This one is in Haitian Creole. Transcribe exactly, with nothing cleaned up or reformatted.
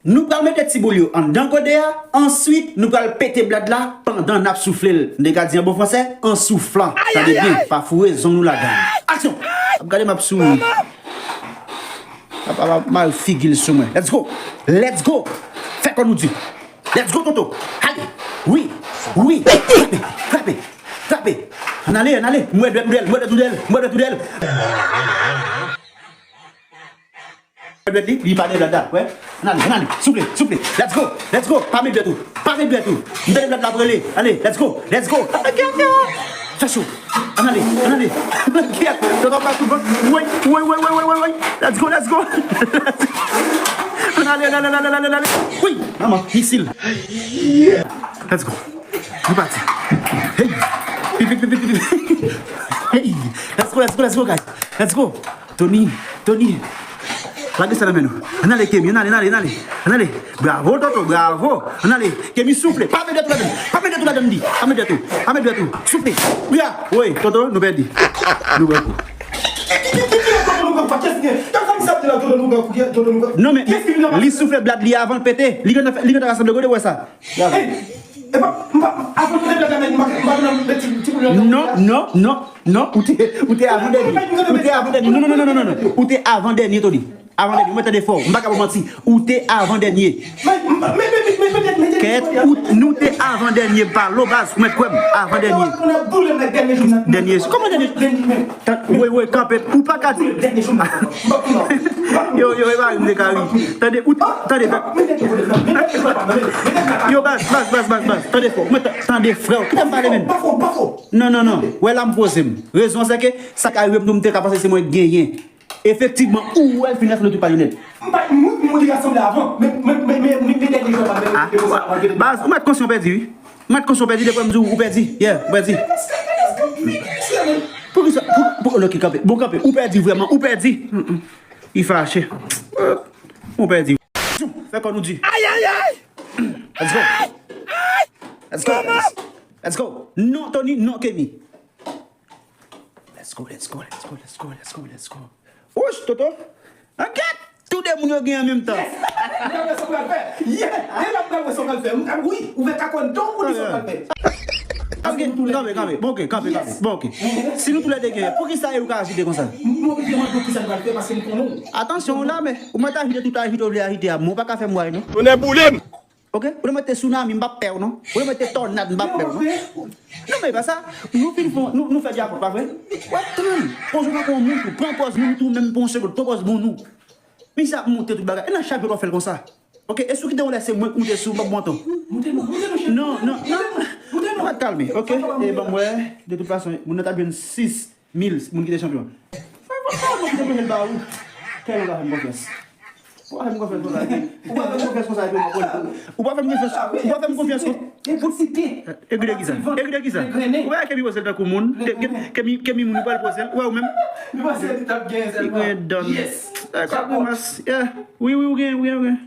Nou pral mete ti boul yo anndan gode a, answit nou pral pete blad la pandan n ap soufle l. M te ka di an bon fransè, an souflan. Tande byen, pa foure zong nou ladan l. Aksyon! Ap gade m ap souri. Ap, ap, ap mare figi l sou mwen. Let's go! Let's go! Fè kò nou di. Let's go, Toto! Ale! Wi! Wi! Frape! Frape! Frape! Ann ale, ann ale! M wè dwèt ou dèyè l, m wè dwèt ou dèyè l, m wè dwèt ou dèyè l! Dwèt li, li pa de dwèt la, wè. Ann ale, ann ale, souple, souple. Let's go, let's go. Pa met dwèt ou, pa met dwèt ou. M tande dwèt la ap rele. Ale, let's go, let's go. Fè cho. Ann ale, ann ale. Kèt, dwèt la pa kout vant. Woy, woy, woy. Let's go, let's go. Ann ale, ann ale, ann ale, ann ale, ann ale. Woy, manman, misil. Let's go. Nou pati. Hey. Pip, pip, pip, pip, pip. Hey. Let's go, let's go, let's go, guys. Let's go. Tony, Tony. Lage sa nan men nou. Ann ale, Kemi, ann ale, ann ale, ann ale. Ann ale. Bravo, Toto, bravo. Ann ale. Kemi, souple. Pa met dwèt ou ladan. Pa met dwèt ou ladan, m di. Pa met dwèt ou. Pa met dwèt ou. Souple. Bra. Woy, Toto, nou pèdi. Nou pran kou. Non, men li soufle blad li avan l pete. Li gentan fè, li gentan rasanble gode, wè sa. Hey, epa, m pa, avan nou te blad la, men m pa, m pa konn met ti, ti boul nan. Non, non, non, non, ou te, ou te avan dènye. Ou te avan dènye. Non, non, non, non, non, non. Ou te avan dènye, Tony. Avan dènye. Mwen tande fò. M pa ka ba w manti. Ou te avan dènye. Men, men, men, men, men, men, men, men, men, Kèt, ou, nou te avan dènye, pa lo baz. Ou mèt kwè m. Avan dènye. Dènye. Kòman dènye? Tan-, woy, woy, kanpe. Ou pa ka di. Yo, yo, e pa ri, m te ka ri. Tande, ou, tande, tande. Yo, baz, baz, baz, baz, baz. Tande fò. Mwen ta-, tande, frè w. Kite m pale, menm. Non, non, non. Wè la m poze m. Rezon se ke sa ka rive m tou, m te ka panse se mwen k genyen. Efektivman, ou wè l fin rasanble tout paj yo nèt. M pa, m, m, m li rasanble avan. Men, men, men, men, men, men dènye jou pa, men, Ah, men, men, men, baz, ou mèt konsyan w pèdi, wi. Ou mèt konsyan w pèdi, depi m di w, ou pèdi. Yeah, ou pèdi. Poukisa, pou, pou, ok, kanpe. Bon, kanpe. Ou pèdi vrèman, ou pèdi. Mm, mm. Li fache. Ou pèdi. Fè kò nou di. Ay, ay, ay! Let's go. Let's go, guys. Let's go. Non, Tony, non, Kemi. Let's go, let's go, let's go, let's go, let's go, let's go. Wouch, Toto. Ankyèt! Tou de moun yo gen an menm tan. Yes! M pral wè sa w pral fè. Yeah! E la m pral wè sa w pral fè. M, wi, ou fè kakòn tonm pou di sa w pral fè. Ok, kanpe, kanpe. Bon, ok, kanpe, kanpe. Bon, ok. Si nou toulède gen, poukisa e ou ka ajite konsa? M, m oblije mande w kisa m pral fè paske m konnen w. Atansyon, ou la, men. Ou mèt ajite tout ajite ou vle ajite a, men ou pa ka fè m wè, non. Tonnè boule m! Ok? Ou te mete tsunami, m p ap pè w, non. Ou te mete tònad, m p ap pè w, non. Non, men e pa sa. Nou fin fè, nou, nou fè djapòt, pa vre? W ap tann. Pòz ou tankou yon moun tou. Pran pòz moun tou, menm pou yon segonn. Pran pòz moun ou. Misye ap moute tout bagay. E nan chak jou w ap fè l konsa. Ok? E si w kite yon lè se mwen k moute sou, m p ap bon tan. Moute non, moute non, chèf. Non, non, non. Moute non. Ou mèt kalme, ok? E ban m wè, de tout fason, moun nan t ap jwenn sis mil moun ki te chanpyon. Fè, fè, fè, mwen ki te premye ba ou. Kèl ou pa fè m konfyans. Ou pa fè m konfyans konsa, epi ou pa fè m konfyans, ou pa fè m konfyans, ou pa fè m konfyans. Epi site. Epi de kisa? Epi de kisa? Ou wè Kemi poze l tankou moun. Kemi, Kemi moun, ou pral poze l. Ou wè ou menm. Li panse li t ap genyen sèlman. Li gen dan. Yes. Dakò, grimas. Yeah. Wi, wi, ou gen, ou gen, ou gen.